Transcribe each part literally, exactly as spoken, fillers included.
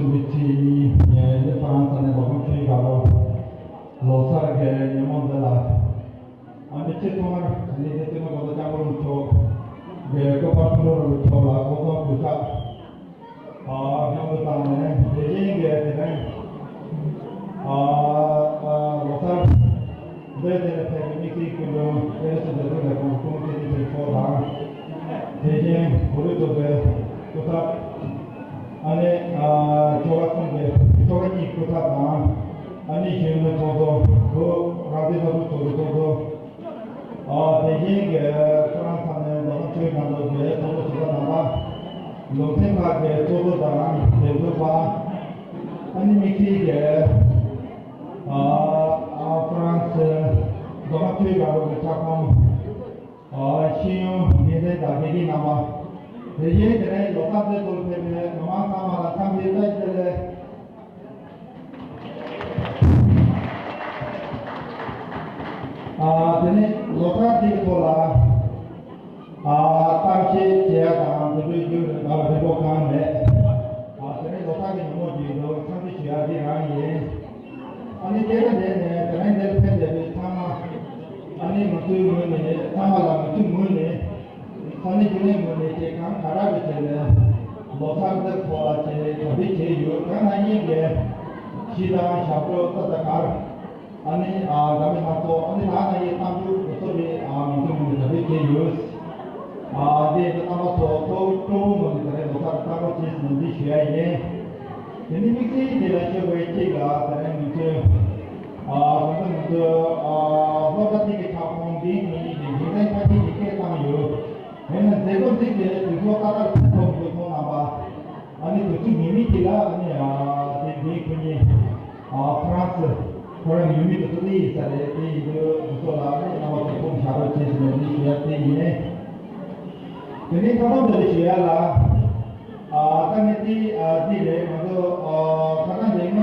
ཚོགས་ཀྱི་ཆེད་ཡིན། ངས་ཧྥ་རན་སི་ནས་འབའ་ཁམས་ཆོས་དགའ་ལོ། ལོ་གསར་གྱི་ཉིན་མོ་འདི་ལ། ཨ་ནི་ཆེས་ཐོག་མར་ཨ་ནི་འདི་ལྟད་མོ་ལྟ་ས་སྐྱབས་མགོན་མཆོག་གི་སྐུ་པར་ཐུགས་སྨོན་རིན་པོ་ཆེ་ལ་སྐུ་གཟུགས་གུས་ཕྱག་ཨ་སྙིང་དུ་བཏང་ནས་དེ་བཞིན་གྱི་དེ་རིང་ཨ་ཨ་ལོ་གསར་འདིའི་ཐད་ལ་ཕེབས་པའི་དམིགས་བསལ་སྐུ་མགྲོན་དཔལ་ལྡན་སྲིད་འཛིན་སྐུ་ངོ་ཀྲུའུ་ཨིན་ལགས་མཆོག་དང་། དེ་བཞིན་བོད་རིགས་ཚོགས་པའི་སྐུ་ཚབ། ཨ་ནི་ཨ་ཆོལ་ཁ་གསུམ་གྱི་ཆོལ་ཁ་གཉིས་སྐུ་ཚབ་དང་། ཨ་ནི་གཞོན་ནུ་ཚོགས་གཙོ། བོད་རང་བཙན་སློབ་ཕྲུག་ཚོགས་པའི་ཚོགས་གཙོ། ཨ་དེ་བཞིན་གྱི་ཧྥ་རན་སི་ནས་འབའ་ཁམས་ཆོས་ནང་ལོགས་ཀྱི་ཚོགས་གཙོ་ཟུར་པ་རྣམ་པ། ལུང་ཚན་ཁག་གི་ཚོགས་གཙོ་དང་ལས་ཟུར་པ། ཨ་ནི་དམིགས་བསལ་གྱི་ཨ་ཨ་ཧྥ་རན་སི་འབའ་ཁམས་ཆོས་ནང་ལོགས་ཀྱི་ཁྱབ་ཁོངས། ཨ་ཤེས་ཡོན་འགན་འཛིན་དང་དགེ་རྒན་རྣམ་པ། དེ་བཞིན་དེ་རིང་ལོ་གསར་མཛད་སྒོར་ཕེབས་པའི་མི་མང་ཚང་མ་ལ་འཚམས་འདྲི་བཀྲ་ཤིས་བདེ་ལེགས། ཨ་དེ་ནས་ལོ་གསར་འདིའི་ཐོག་ལ་ཨ་གཏམ་བཤད་བྱེད་ཡ་དང་འདི་འདྲའི་རྒྱུ་རེ་འདྲ་བ་རེ་པོ་གང་མེད། ཨ་དེ་རིང་ལོ་གསར་གྱི་ཉིན་མོ་ཞིག་འདུག་འཚམས་འདྲི་ཞུ་ཡ་འདི་རང་ཡིན། ཨ་ནི་སྐད་ཆ་དེ་ནས་དེ་རིང་འདིར་ཕེབས་བསྡད་པའི་ཚང་མ། ཨ་ནི་ང་ཚོའི་ངོས་ནས་ཚང་མ་ལ་ང་ཚོའི་ངོས་ནས། ས་གནས་རྒྱུན་ལས་ངོས་ནས་དེ་གང་དྲག་དྲག་གི་བྱས་ནས་ལོ་གསར་འདིར་ཐོག་ལ་བྱས་གྲ་སྒྲིག་བྱས་ཡོད། གང་ན་ཡིན་གྱི་གཞས་དང་ཞབས་བྲོ་ཏག་ཏག་གར། ཨ་ནི་ཨ་འདྲ་མིན་སྣ་ཚོགས། ཨ་ནི་ད་ང་ཡི་གཏམ་རྒྱུད་དེ་ཚོ་རེད། ཨ་ང་ཚོའི་ངོས་ནས་གྲ་སྒྲིག་བྱས་ཡོད། ཨ་དེ་ཚོ་རྣམ་པ་ཚོ་ཐོག་སྤྲོ་བོ་ངོས་ནས་ད་རེས་ལོ་གསར་བཀྲ་ཤིས་བདེ་ལེགས་ཞུ་ཡ་ཡིན། དེ་ནི་དམིགས་བསལ་དེ་ལ་ཤོད་པའི་ཐད་ལ་ད་རེས་ང་ཚོས་ཨ་ད་ལྟ་ང་ཚོ་ཨ་སློབ་གྲྭ་དེ་གི་ཁྱབ་ཁོངས་འདི་ངེད་གཉིས་ཀྱི་འགན་ལེན་ཁ་ཤས་ཀྱིས་སྐད་བཏང་ཡོད། དེ་ནི་མཛད་སྒོ་འདི་གའི་དུས་ཚོད་ཏག་ཏག་ཐོག་ཡོད་ཐོག་རྣམ་པ། ཨ་ནི་དུས་ཚོད་ཉེས་མེད་ཅིག་ལ་ཨ་ནི་ཨ་དེ་འདི་ཁོ་གཉིས་ཨ་ཧྥ་རན་སི་ཁོ་རང་ཡུལ་མི་དུ་ཚོད་ཡིན་ས་རེད། དེ་ཡིན་དུས་དུས་ཚོད་ལ་ཨ་ནི་རྣམ་པ་ཚོ་ཁོང་བཞག་རོགས་བྱེད་ཟེར་ནས་འདི་ཞུ་ཡ་དེ་ཡིན། དེ་ནས་ཁ་སང་དེ་ཞུ་ཡ་ལ་ཨ་ད་ནི་དེ་ཨ་དེ་རེད། ང་ཚོ་ཨ་ཁ་སང་དེ་ནི། ང་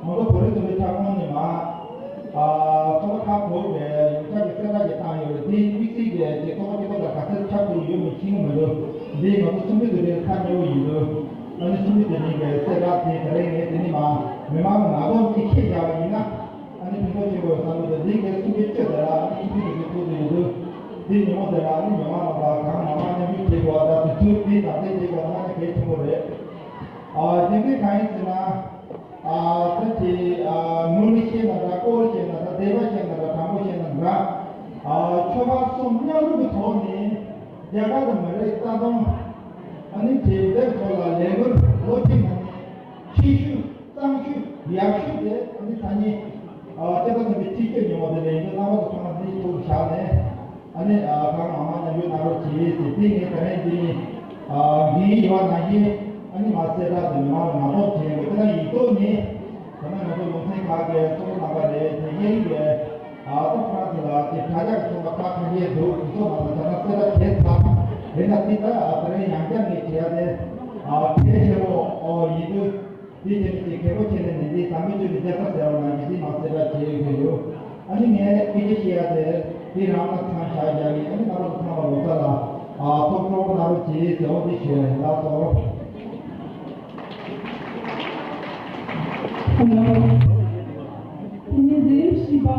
ཚོ་བོད་རིགས་ཚོགས་པའི་ཁྱབ་ཁོངས་ནས་མ། ཨ་ཚོགས་པ་ཁག་དགུ་གིས་ཡོངས་ཁྱབ་ཀྱི་གསལ་བསྒྲགས་ཅིག་བཏང་ཡོད་རེད། དེ་དམིགས་བསལ་གྱི་ཅིག་ཚོགས་པ་གཅིག་པོ་དང་ག་ཚོད་ཁྱབ་ཐུབ་ཡོད་མེད་ཤེས་ཀྱི་མི་འདུག་འདི་ང་ཚོ་གསུམ་པའི་དུས་དྲན་ཁ་ཉེ་བོ་ཡིན་དུས། ཨ་ནི་གསུམ་པའི་དུས་དྲན་གྱི་གསལ་བསྒྲགས་དེ་ད་རེས་ངས་དེ་ནས་མ་མི་མང་ལ་ངག་ཐོག་ཅིག་བཤད་བཞག་པ་ཡིན་ན། ཨ་ནི་ཕན་ཐོགས་ཆེན་པོ་ཡོད་བསམ་གྱི་འདུག་འདི་གའི་གསུམ་པའི་བཅུ་དེ་ལ་ཨ་ནི་ཨི་ཕི་དུས་དྲན་ཚོགས་དུས་ཡིན་དུས། དེ་ཉིན་མོ་དེ་ལ་ཨ་ནི་མི་མང་རྣམ་པ་གང་མང་མང་མཉམ་ཞུགས་བྱེད་དགོས་པ་དང་དུས་ཚོད་དེ་དང་དེ་བྱེད་དགོས་པ་ཧ་ཅང་གལ་ཆེན་པོ་རེད། ཨ་རྒྱུ་མཚན་གང་ཡིན་ཟེར་ན། ཨ་ད་དེ་ཨ་ངོ་ནས་བཤད་ན་འདྲ། སྐོར་བཤད་ན་འདྲ། སྡེ་པ་བཤད་ན་འདྲ། དྲང་པོ་བཤད་ན་འདྲ། ཨ་ཆོལ་ཁ་གསུམ་མཉམ་རུབ་ཀྱི་ཐོག་ནས་རྒྱ་གར་དང་མི་རིགས་རྩ་དོན། ཨ་ནི་དེ་འདིར་ཐོག་ལ་ལས་འགུལ་ལོ་གཅིག་ནང་ནས་ཆེ་ཤོས་གཙང་ཤོས་ཡག་ཤོས་དེ་ཨ་ནི་ཐ་སྙད་ཨ་སྐད་བརྡ་ཐོན་པའི་ཚིག་བཅད་ཉུང་བ་དེ་ལས་འགུལ་རྣམ་པ་ཚོ་ཚང་མ་འདིའི་ཐོག་ཏུ་བཞག་ནས། ཨ་ནི་ཨ་གང་མང་མང་མཉམ་ཞུགས་གནང་རོགས་གྱིས་ཟེར། དེ་ངས་ད་རིང་འདི་ནི་ཨ་འདིའི་ཡོད་ནང་བཞིན་ཨ་ནི་མ་གསལ་བསྒྲགས་དེ་མི་མང་ལ་མ་གཏོགས་བྱས་ཡོད། དེ་ན་ཡིག་ཐོག་ནི་ད་ནང་ང་ཚོ་ལུང་ཚན་ཁག་གི་ཚོགས་གཙོ་རྣམ་པ་རེད། དེ་ཡིན་གྱི་ཨ་ཏོ་ཧྥ་རན་སི་ལ་དེ་དྲ་རྒྱ་གི་ཚོགས་པ་ཁག་ཁ་ཤས་འདུག་དེ་ཚོ་མ་ལ་ད་ནང་གསལ་བསྒྲགས་བྱས་ཚར། དེ་ན་དེ་ད་ཨ་ད་རིང་ཡང་བསྐྱར་ངས་བྱས་ཡ་དེ་ཨ་གལ་ཆེན་པོ་ཨོ་ཡིན་དུས། དེ་བྱས་ནས་ཀྱི་གལ་པོ་ཆེ་ནས་ནི་འདི་དམ་པའི་ཆོས་ཀྱི་རྒྱལ་ས་ཟེར་བ་ནང་གི་འདི་མ་གསལ་བསྒྲགས་བྱེད་དགོས་ཡོད། ཨ་ནི་ངས་སྐད་ཆ་བཤད་ཡ་དེ་འདི་རང་ལ་ཚང་བཞག་བཞག་གི། ཨ་ནི་ང་རང་ཚང་མ་ལོ་གསར་ལ་ཨ་ཐོབ་སྤྲོ་གནང་རོགས་གྱིས་ཟེར་བ་འདི་ཞུ་ཡ་ཡིན། ལགས་སོ། དེ་ནས་འདིར་གཞིས་པ་ཨ་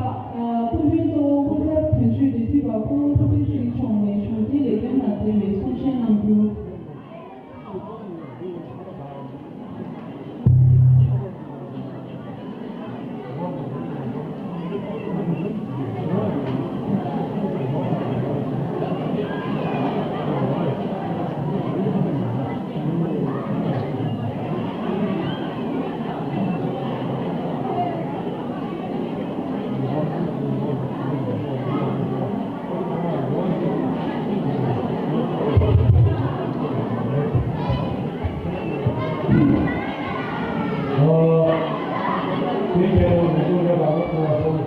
སྐུ་མགྲོན་གཙོ་བོ་སློབ་གྲྭ་དོན་གཅོད་འབྲེལ་མཐུད་པ་སྐུ་ངོ་ཐུབ་བསྟན་ཚེ་རིང་མཆོག་ནས་གཞུང་འབྲེལ་ལས་དོན་དང་འབྲེལ་བའི་གསུང་བཤད་གནང་རྒྱུ། ཨོ། དེ་རྒྱལ་པོ་མི་འདུག་ལས་པ་ལོ་ཐོ་བ་སོང་།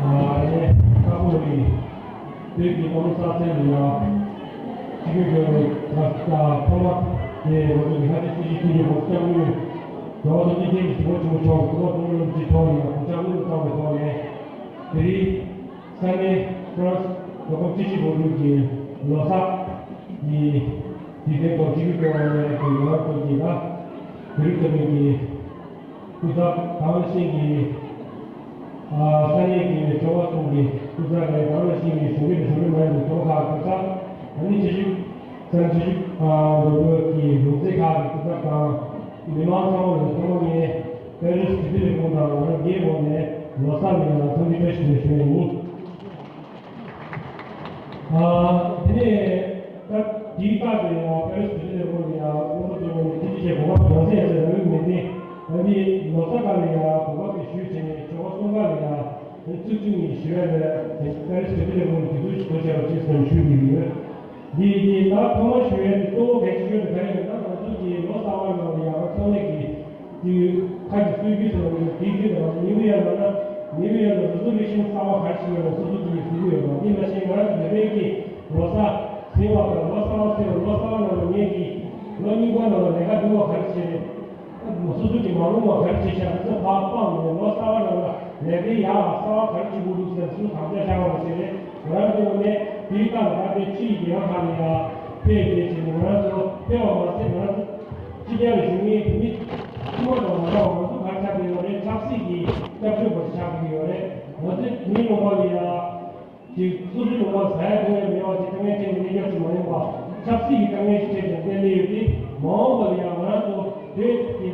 ཨ་རེ་ཁ་པོ་རི། དེ་གི་ཨོ་ས་ཚན་ལ་ཡ། ཅི་གི་རྒྱལ་པོ་ད་ད་ཐོ་བ་དེ་རོ་དེ་ཧ་ཅི་ཅི་ཅི་ཅི་གི་ཧོ་སྐྱབས་མགོན། རྒྱལ་བ་དང་མི་ཆེན་གྱི་ཞི་བ་ཆེན་པོ་མཆོག་སྐུ་པར་ཐོ་རེ་ལོ་ཅི་ཐོག་ནས་ཡ་ཁོ་སྐྱབས་མགོན་དུ་བཏང་བའི་ཐོག་ནས། དེ་རིང་། ས་གནས་ཕ་རན་སི་ལོ་ཁོམ་སྤྱི་སྤྱི་བོད་ཕྲུག་གི་ལོ་གསར་གྱི་དུས་དེབ་ཐོག་སྤྱི་འཐུས་སྐྱོང་བ་ནས་དེ་ཡོང་བ་ཐོག་གི་ལ། བོད་རིགས་ཚོགས་པའི་གི་སྐུ་ཚབ་དང་ཤིང་གི་ས་གནས་ཀྱི་ཆོལ་ཁ་གསུམ་གྱི་སྐུ་ཚབ་དང་དང་ཤིང་གི་གཞུང་འབྲེལ་གཞུང་འབྲེལ་མ་ཡིན་པའི་ཚོགས་ཁག་སྐུ་ཚབ། ཨ་ནི་ཆེ་ཞིག་ས་ཆེ་ཞིག་འདོད་པའི་གི་ལུང་ཚན་ཁག་གི་སྐུ་ཚབ་དང་མི་མང་ཚང་མ་ལ་ཚང་མ་ངས་པེ་རིས་དུས་དེ་ལས་ཁུངས་དང་ང་རང་སྒེར་ངོས་ནས་ལོ་གསར་ལ་ཡང་འཚམས་འདྲི་བཀྲ་ཤིས་བདེ་ལེགས་ཞུ་ཡ་ཡིན། ཨ། དེ་ནས་ད་དེའི་རྟགས་དེ་ཡང་པེ་རིས་དུས་དེ་ལས་ཁུངས་ནས་ཡང་བློ་མཐུན་ཚོགས་པ་ནས་ཐུགས་རྗེ་ཆེ་གོ་སྐབས་གྲངས་ཚད་ཟེར་ཡ་མེད་དེ། ད་འདི་ལོ་གསར་སྒང་ལ་ཡང་གོ་སྐབས་དེ་ཞུས་བྱས་ནས་ཆོལ་ཁ་གསུམ་ཀ་ལ་ཡང་ཚིག་བཅུ་གཉིས་ཞུ་ཡ་ལ་པེ་རིས་དུས་དེ་ལས་ཁུངས་ནས་དུས་ཚོད་ཞིག་ཐོབ་བྱས་པ་ཅིག་སེམས་ཞུ་གི་ཡོད། འདི་འདི་ད་ཐོག་མར་ཞུ་ཡ་དེ་གཙོ་བོ་གལ་ཆེ་ཤོས་དེ་ག་རེ་ཡིན་ན་ང་ཚོ་གི་ལོ་གསར་པ་ནང་ལ་ཡང་ཚང་མས་ཀྱི་དེ་ཁ་གི་སྲོལ་རྒྱུན་ཟེར་བ་ནི་དེའི་རྒྱུན་དུ་ང་ཚོ་ནིའུ་ཡར་ལ་ན་ནིའུ་ཡར་ལ་རི་ཛོ་ལུ་ཤན་གསར་པ་ག་རེ་ཞིག་ཡོད་ན་སོ་སོ་གི་ཟེར་གི་ཡོད་པ། དེ་ནང་བཞིན་ང་རང་ཚོ་བོད་པའི་གི་ལོ་གསར་ཟེར་བ་དང་ལོ་གསར་པ་ཟེར་བ་ལོ་གསར་པ་ནང་ལ་ངས་ཀྱི་ལོ་རྙིང་པ་ནང་ལ་ལས་ཀ་སྒྲུབ་པ་ག་རེ་བྱས་རེད། སོ་སོ་གི་མ་འོངས་པ་ག་རེ་བྱེད་བཞག་ཚོ་ཕར་སྤངས་ནས་ལོ་གསར་པ་ནང་ལ་ལས་ཀའི་ཡག་གསར་པ་ག་རེ་བྱེད་དགོས་འདུག་ཟེར་སུ་དམ་བཅའ་བཞག་པ་བྱས་རེད། ང་རང་ཚོ་ནས་དེའི་སྐབས་ལ་ད་ལྟའི་ཕྱི་ཡི་རྒྱལ་ཁབ་ཁག་ལ་ཡང་ཕེབས་བསྡད་བྱས་ནས་ང་རང་ཚོ་ཕེབས་པ་མ་ཟད་ང་རང་ཚོ་ཕྱི་རྒྱལ་ལ་བཞུགས་མཁན་མི་དཀྱུས་མ་དང་མ་འདྲ་བ་ང་ཚོ་ག་རེ་ཆགས་ཀྱི་ཡོད་རེད། ཆབ་སྲིད་ཀྱི་སྐྱབས་བཅོལ་བ་ཆགས་ཀྱི་ཡོད་རེད། ང་ཚོའི་མི་ལུང་པ་ལ་ཡང་ཅིག་སོ་སོའི་ལུང་པ་ཟ་ཡ་འཐུང་ཡ་མེད་པ་ཅིག་དཀའ་ངལ་འཕྲད་ནས་གནས་སྐབས་སུ་མ་ཡིན་པ་ཆབ་སྲིད་ཀྱི་དཀའ་ངལ་ཞིག་འཕྲད་ཀྱང་བསྡད་ལེ་ཡོད་དེ། མ་འོངས་པ་ལ་ཡང་ང་རང་ཚོ་བོད་ཀྱི་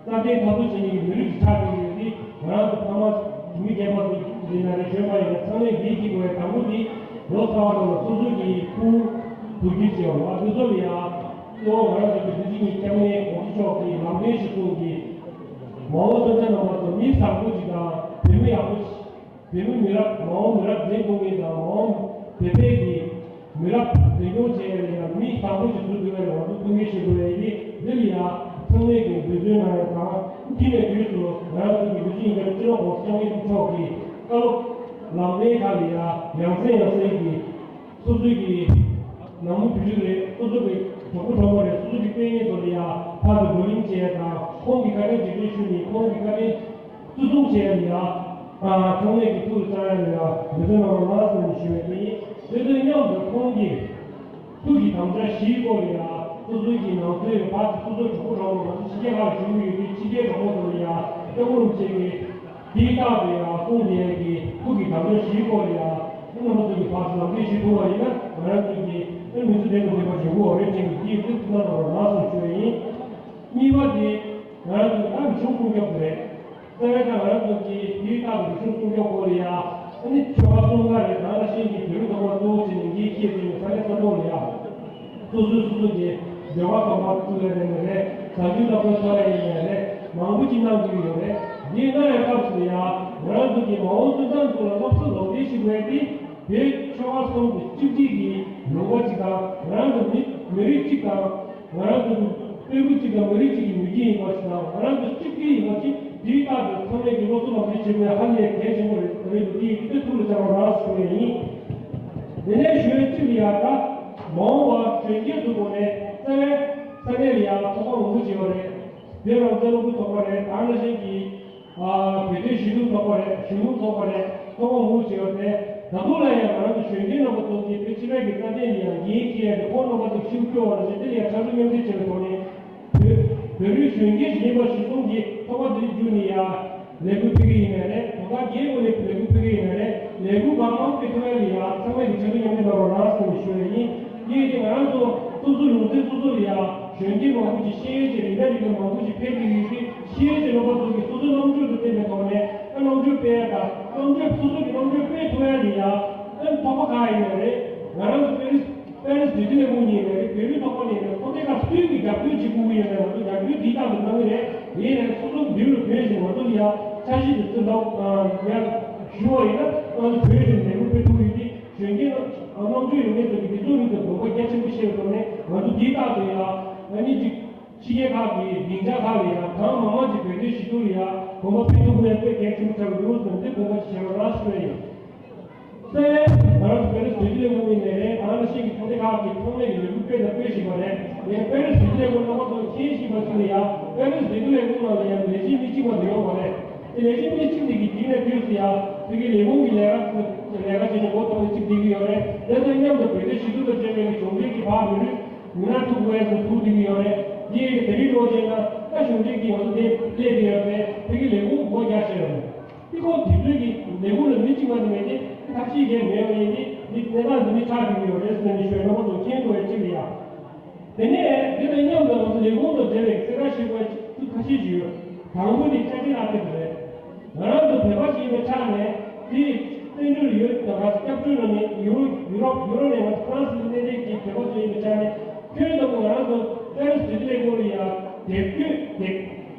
རྩ་དོན་འཐབ་རྩོད་བྱེད་མཁན་གྱི་མི་རིགས་ཤིག་ཆགས་ཀྱི་ཡོད་དེ། ང་རང་ཚོ་ཕ་མ་བུད་མེད་རྒན་པ་ཚོ་ཡིན་ན་རེད། གཞོན་པ་ཡིན་ན་ཚང་མས་འདིའི་གཅིག་དགོས་པའི་དང་པོ་དེ་ལོ་གསར་པ་ནང་ལ་སོ་སོ་གི་ཕྲུ་གུ་བསྡུ་རྒྱུ་བྱེད་པ་དེ་ཚོ་ལ་ཡང་གཙོ་བོ་ང་རང་ཚོ་གི་དུས་ཅི་ཉིད་སྐྱབས་གནས་དགོངས་ཞུ་མཆོག་གི་ལམ་སྟོན་ཞིག་གསུངས་ཀྱི། མ་འོངས་སོན་རྩ་རྣམ་པ་ཚོ་མི་བཟང་པོ་ཅིག་དང་བོད་མི་ཡག་པོ་ཞིག་བོད་མི་མི་རབས་མ་འོངས་མི་རབས་འཛིན་སྐྱོང་མཁན་དང་མ་འོངས་བོད་པའི་གི་མི་རབས་འཛིན་སྐྱོང་བྱེད་ཡ་ལ་ཡང་མི་བཟང་པོ་ཞིག་བཟོ་ཐུབ་ཡ་ལ་ང་ཚོ་ཐུགས་འགན་བཞེས་དགོས་ཡ་ཡིན། འདི་ལ་ཡང་ཚང་མས་ཀྱི་འབད་བརྩོན་གནང་ཡ་དང་དེ་ནས་དུས་སུ་ང་རང་ཚོ་གི་འདི་ཕྱི་ཉིན་ཀ་སྤྱི་ནོར་གོང་ས་སྐྱབས་མགོན་ཆེན་པོ་མཆོག་གི་བཀའ་སློབ་ལམ་སྟོན་ཁག་ལ་ཡང་ཡང་སེ་ཡང་སེ་གི་སོ་སོའི་གི་ནང་མི་བུ་ཕྲུག་རེད། སོ་སོ་གི་གྲོགས་པོ་གྲོགས་མོ་རེད། སོ་སོ་གི་དཔོན་ངན་ཚོ་ལ་ཡང་ཕར་ཚུར་བགྲོ་གླེང་བྱེད་ཡ་དང་ཁོང་གི་བཀའ་དྲིན་རྗེས་དྲན་ཞུ་ནས་ཁོང་གི་བཀའ་དྲིན་བརྩི་སྲུང་བྱེད་ཡ་ལ་ཡང་ཨ་ཚང་མས་ཀྱི་ཐུགས་སུ་བཅངས་ཡ་ལ་ཡང་འབད་བརྩོན་གནང་རོགས་གནང་ཟེར་ནས་ཞུ་བ་དེ་ཡིན། དེ་དང་མཉམ་དུ་ཁོང་གི་ཐུགས་ཀྱི་དམ་བཅའ་བཞིའི་སྐོར་ལ་ཡང་སོ་སོའི་གི་ནང་ཚོའི་བར་དུ་སོ་སོའི་གྲོགས་པོ་གྲོགས་མོ་ང་ཚོ་ཕྱི་རྒྱལ་ཁག་ལ་བཞུགས་ཡོད་དུས་ཕྱི་རྒྱལ་གྲོགས་པོ་ཚོ་ལ་ཡང་སྐྱབས་མགོན་རིན་པོ་ཆེ་གི་དེའི་རྟགས་དེ་ཡང་ཁོང་དེ་ཡང་གི་ཐུགས་ཀྱི་དམ་བཅའ་བཞིའི་སྐོར་ལ་ཡང་ཁོང་རྣམ་པ་ཚོ་གི་བར་དུ་ལམ་སྟོན་ཞུ་ཐུབ་པ་ཡིན་ན་ང་རང་ཚོ་གི་ཨེ་མི་ཚེ་བདེ་པོ་བདེ་པོ་འབྱུང་གི་ཡོད་རེད་ཅེས་ཀྱི་དེའི་ཚིག་ཐུགས་སྣང་གནང་རོགས་གནང་ཞེས་ཞུ་བ་ཡིན། གཉིས་པ་དེ་ང་རང་ཚོ་ད་རིག་གཞུང་སྲུང་སྐྱོབ་དེ་རེད། རྩ་བའི་ཐོག་ང་རང་ཚོ་གི་དེའི་རྟགས་རིག་གཞུང་སྲུང་སྐྱོབ་སྐོར་ལ་ཡང་ཨ་ནི་ཆོལ་ཁ་གསུམ་ཀ་རེད། ད་ནང་བཞིན་གྱི་བོད་རིགས་ཚོགས་པ་གཙོ་བོ་བྱས་ནས་འགན་འཁྱེར་བྱས་ནས་ས་གནས་ས་ཐོག་ལ་ཡང་སོ་སོའི་སོ་སོ་གི་ཟློས་གར་ཚོགས་པ་བཙུགས་ཡ་རེད་མ་རེད། གཟའ་མཇུག་ལྟ་བུ་ཚོགས་ཡ་ཡིན་ཡ་རེད། མང་པོ་ཅིག་གནང་གི་ཡོད་རེད། འདི་གནང་ཡ་སྐབས་སུ་ཡང་ང་རང་ཚོ་གི་མ་འོངས་སོན་རྩ་ཚོ་ལ་སློབ་གསོ་ལོག་འདྲེན་ཞིག་དགོས་ཏེ་བོད་ཆོལ་ཁ་གསུམ་གྱི་གཅིག་སྒྲིལ་གྱི་ལུང་པ་ཅིག་དང་ང་རང་ཚོ་མི་མི་རིགས་གཅིག་དང་། ང་རང་ཚོ་དཔོན་པོ་གཅིག་དང་མི་རིགས་གཅིག་གི་ནུས་རྒྱུ་ཡིན་པ་ཞིག་དང་ང་རང་ཚོ་གཅིག་སྒྲིལ་ཡིན་པ་གཅིག་དེའི་རྟགས་དེ་ཚང་མས་ཀྱི་སློབ་གསོ་ལམ་སྟོན་བྱེད་དགོས་ཧ་ལས་གལ་ཆེན་པོ་རེད། དེ་རིང་དེ་དེ་ཐུགས་ལ་བཅངས་རོགས་ཞུ་ཡ་ཡིན། དེ་ནས་ཞུ་ཡ་གཅིག་ལ་ཡ་ད་མ་འོངས་པ་གཞོན་སྐྱེས་ཚོ་ཐོག་ནས་རྩ་བའི་ས་གནས་ལ་ཡ་ཚོགས་པ་མང་པོ་བྱེད་པ་རེད། དེ་རང་རྩ་སློབ་ཕྲུག་ཚོགས་པ་རེད། ད་ནང་བཞིན་གྱི། ཨ་བོད་དོན་ཞི་གྲོས་ཚོགས་པ་རེད། གཞོན་ནུ་ཚོགས་པ་རེད། ཚོགས་པ་མང་པོ་བྱས་པ་དེ་ད་དུང་ལ་ཡང་ང་རང་ཚོ་གཞོན་སྐྱེས་རྣམ་པ་ཚོ་གིས་བོད་སྤྱི་པའི་གི་རྩ་དོན་ལ་ཡང་འགན་འཁྱེར་ཡ་དེ་ཁོང་རྣམ་པ་ཚོ་ཤུགས་སྐྱོ་བ་ལ་ནི་དེ་ལ་ཡང་ཕྱག་རོགས་མཉམ་འབྲེལ་བྱས་པའི་ཐོག་ནས་བོད་བོད་རིགས་གཞོན་སྐྱེས་གཞིས་པ་གཞིས་གྲོང་གི་ཚོགས་པ་དེ་བརྒྱུད་ནས་ཡང་ལས་འགུལ་སྤེལ་གི་ཡིན་ནའི་རེད། དོ་བདག་རྒྱའི་ངོས་ནས་ལས་འགུལ་སྤེལ་གི་ཡིན་ནའི་རེད། ལས་འགུལ་གང་མང་སྤེལ་ཐུབ་ཡ་ལ་ཡང་ཚང་མས་ཀྱི་ཕྱག་རོགས་མཉམ་འབྲེལ་གནང་རོགས་གནང་ཟེར་ནས་ཞུ་ཡ་ཡིན། དེ་ཡིན་དུས་ང་རང་ཚོ་སོ་སོ་ལུང་ཚན་སོ་སོ་ལ་ཡང་གཞོན་སྐྱེས་མང་པོ་ཅིག་ཤེས་ཡོན་ཅན་རིག་གནས་རིག་པ་མང་པོ་ཅིག་ཕེབས་ཀྱི་ཡོད་དུས་ཤེས་ཡོན་ཅན་རྣམ་པ་ཚོ་གིས་སོ་སོའི་རྣམ་དཔྱོད་དང་ལྡན་པའི་ཐོག་ནས་ཨ་རྣམ་དཔྱོད་སྤེལ་ཡ་དང་རྣམ་དཔྱོད་སོ་སོ་གི་རྣམ་དཔྱོད་སྤེལ་ཐུབ་ཡ་ལ་ཡང་ཨ་ཚོགས་པ་གང་ཡིན་ནའི་རེད། ང་རང་ཚོ་པེ་རིས་པེ་རིས་དུས་དེ་ལས་མུ་ཉིན་ནས་བོད་རིགས་ཚོགས་པ་ནས་ནས་ཁོ་ཚོས་ཁ་སུས་ཀྱི་རྒྱབ་སྐྱོར་བྱེད་དགོས་ཀྱི་ཡོད་ནས་ང་ཚོ་རྒྱབ་སྐྱོར་འདི་ལྟར་དུ་གནང་གི་རེད། ཡིན་ནའི་སོ་སོ་འདི་རུ་བོད་ཞིག་ང་ཚོ་ལ་ཡང་འཆར་གཞི་དེ་བརྩི་འདུག་ཡང་ཞུ་བ་ཡིན་ན་ང་ཚོ་བོད་ཞིག་ལས་འགུལ་སྤེལ་ཐུབ་ཡོད་དེ། གཞོན་སྐྱེས་རྣམ་དཔྱོད་ཡོད་མཁན་ཚོ་གིས་འདི་ཚོ་རིགས་དང་དགོངས་པ་རྒྱ་ཆེན་པོ་བཞེས་པའི་ཐོག་ནས་ང་ཚོ་འདིའི་རྟགས་དེ་ཡང་ཨ་ནི་ཅིག་ཕྱི་རྒྱལ་ཁག་གི་སྡིངས་ཆ་ཁག་ལ་ཡང་གང་མང་མང་ཅིག་བོད་དོན་ཞི་གཏོང་ལ་ཡང་དགོངས་པ་སྤེལ་ཐུབ་པ་ཡང་དཔེ་གལ་ཆེན་པོ་ཆགས་ཀྱི་འདུག་ཟེར་ནས་འདི་དགོངས་པ་ཅིག་བཞེས་རོགས་གནང་ཞུ་ཡ་ཡིན། ད་ང་རང་ཚོ་བོད་རིགས་བོད་སྐྱོད་ལས་ཁུངས་ཡིན་ནའི་རེད། ད་ནང་བཞིན་གྱི་ཚོགས་སྡེ་ཁག་གི་ཚོགས་མི་གི་ལས་འགུལ་སྤེལ་དང་སྤེལ་བཞིན་པ་རེད། ངས་བོད་རིགས་བོད་སྐྱོད་ལས་ཁུངས་རྣམ་པ་ཚོ་མཁྱེན་བཞིན་པ་ཚོ་ལ་ཡང་བོད་རིགས་བོད་སྐྱོད་ལས་ཁུངས་ནང་ལ་ཡང་ལས་བྱེད་མི་གཅིག་པ་དེ་ཡོད་མ་རེད། དེ་ལས་བྱེད་མི་གཅིག་དེ་གི་དཀྱིལ་ནས་དུས་སུ་ཡང་བོད་ཀྱི་ལས་ཁུངས་ཀྱི་ལས་ཀ་ལས་ཀ་བྱས་ནས་འགོ་ཐོག་ནས་གཅིག་བསྡད་ཀྱི་ཡོད་རེད། དེ་དང་མཉམ་དུ་བོད་དོན་ཞི་གཏོང་དང་འབྲེལ་བའི་གི་གཞུང་འབྲེལ་གྱི་ཕར་མི་རིགས་མི་སྣ་ཐུག་པའི་སུ་ཐུག་བསྡད་ཀྱི་ཡོད་རེད། དེ་ཡིན་དེ་རིང་ལོ་བྱས་ན་ གཞུང་འབྲེལ་གྱི་ང་ཚོ་དེ་སླེབས་ཡོད་པའི་ཕ་གི་ལས་ཁུངས་སྒོ་རྒྱག་བཞིན་ཡོད་རེད། དེ་ཁོ་དེ་ཚོའི་གི་ལས་ཁུངས་ལ་མི་གཅིག་མ་གཏོགས་མེད་དེ་ཐབས་ཤེས་གང་མེད་པ་ཡིན་དེ་འདི་གནས་སྟངས་འདི་ནི་ཆགས་ཀྱི་ཡོད་རེད་ཟེར་ནས་ཞུ་བའི་རྣམ་པ་ཚོ་མཁྱེན་དགོས་པའི་གཅིག་རེད་ཡ། དེ་ནས་འདི་དང་མཉམ་དུ་ང་ཚོ་ལས་ཁུངས་དང་འབྲེལ་བའི་གསལ་བསྒྲགས་ཞུ་དགོས་ཚིག་ཁ་ཤས་ཤིག་ཡོད། དང་པོ་ནི་ཅ་ཅི་ལག་དེབ་རེད། ང་རང་ཚོ་བོད་པ་ཞིག་ཡིན་པའི་ཆ་ནས་དེ་བཙན་བྱོལ་ཡོད་དང་ང་ཚོ་སྐྱབས་བཅོལ་ནང་ནས་ཡུ་རོ་ཡུ་རོབ་ཡུ་རོབ་ནས་ང་ཚོ་ཧྥ་རན་སི་ལ་གནས་སྡོད་ཀྱི་བོད་པ་ཚོ་ཡིན་པའི་ཆ་ནས་ཁྱོན་བསྡོམས་ང་རང་ཚོ་པེ་རི་སི་འབྲེལ་མཐུད་ལས་ཁུངས་ལ་ཡང་དེབ་སྐྱེལ་དེབ་